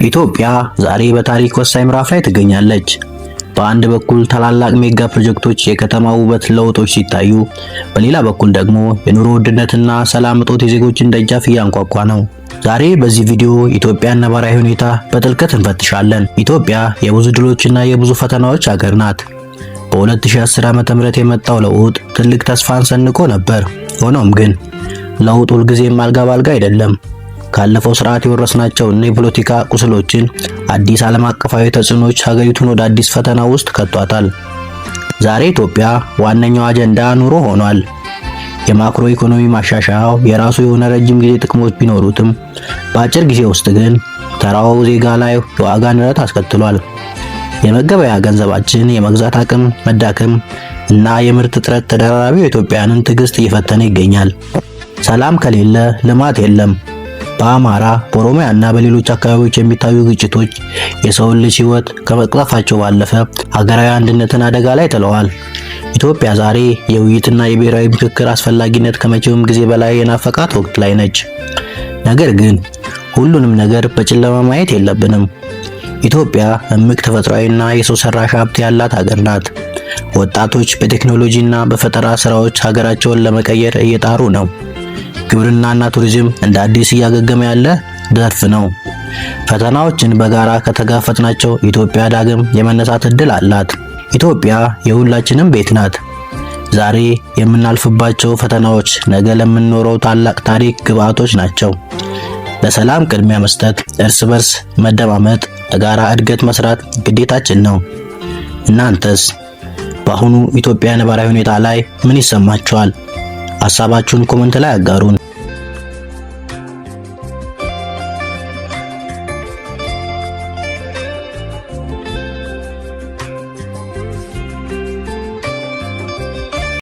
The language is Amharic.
ኢትዮጵያ ዛሬ በታሪክ ወሳኝ ምዕራፍ ላይ ትገኛለች። በአንድ በኩል ታላላቅ ሜጋ ፕሮጀክቶች፣ የከተማ ውበት ለውጦች ሲታዩ፣ በሌላ በኩል ደግሞ የኑሮ ውድነትና ሰላም እጦት የዜጎችን ደጃፍ እያንኳኳ ነው። ዛሬ በዚህ ቪዲዮ ኢትዮጵያን ነባራዊ ሁኔታ በጥልቀት እንፈትሻለን። ኢትዮጵያ የብዙ ድሎችና የብዙ ፈተናዎች ሀገር ናት። በ2010 ዓ.ም የመጣው ለውጥ ትልቅ ተስፋን ሰንቆ ነበር። ሆኖም ግን ለውጥ ሁልጊዜም አልጋ ባልጋ አይደለም። ካለፈው ስርዓት የወረስናቸውን የፖለቲካ ቁስሎችን፣ አዲስ ዓለም አቀፋዊ ተጽዕኖዎች ሀገሪቱን ወደ አዲስ ፈተና ውስጥ ከቷታል። ዛሬ ኢትዮጵያ ዋነኛው አጀንዳ ኑሮ ሆኗል። የማክሮ ኢኮኖሚ ማሻሻያው የራሱ የሆነ ረጅም ጊዜ ጥቅሞች ቢኖሩትም በአጭር ጊዜ ውስጥ ግን ተራው ዜጋ ላይ የዋጋ ንረት አስከትሏል። የመገበያ ገንዘባችን የመግዛት አቅም መዳከም እና የምርት እጥረት ተደራራቢው የኢትዮጵያውያንን ትዕግስት እየፈተነ ይገኛል። ሰላም ከሌለ ልማት የለም። በአማራ፣ በኦሮሚያ እና በሌሎች አካባቢዎች የሚታዩ ግጭቶች የሰውን ልጅ ሕይወት ከመቅጠፋቸው ባለፈ ሀገራዊ አንድነትን አደጋ ላይ ጥለዋል። ኢትዮጵያ ዛሬ የውይይትና የብሔራዊ ምክክር አስፈላጊነት ከመቼውም ጊዜ በላይ የናፈቃት ወቅት ላይ ነች። ነገር ግን ሁሉንም ነገር በጨለማ ማየት የለብንም። ኢትዮጵያ እምቅ ተፈጥሯዊና የሰው ሰራሽ ሀብት ያላት ሀገር ናት። ወጣቶች በቴክኖሎጂና በፈጠራ ስራዎች ሀገራቸውን ለመቀየር እየጣሩ ነው። ግብርናና ቱሪዝም እንደ አዲስ እያገገመ ያለ ዘርፍ ነው። ፈተናዎችን በጋራ ከተጋፈጥናቸው ኢትዮጵያ ዳግም የመነሳት እድል አላት። ኢትዮጵያ የሁላችንም ቤት ናት። ዛሬ የምናልፍባቸው ፈተናዎች ነገ ለምንኖረው ታላቅ ታሪክ ግብአቶች ናቸው። ለሰላም ቅድሚያ መስጠት፣ እርስ በርስ መደማመጥ፣ ለጋራ እድገት መስራት ግዴታችን ነው። እናንተስ በአሁኑ ኢትዮጵያ ነባራዊ ሁኔታ ላይ ምን ይሰማችኋል? ሀሳባችሁን comment ላይ አጋሩን።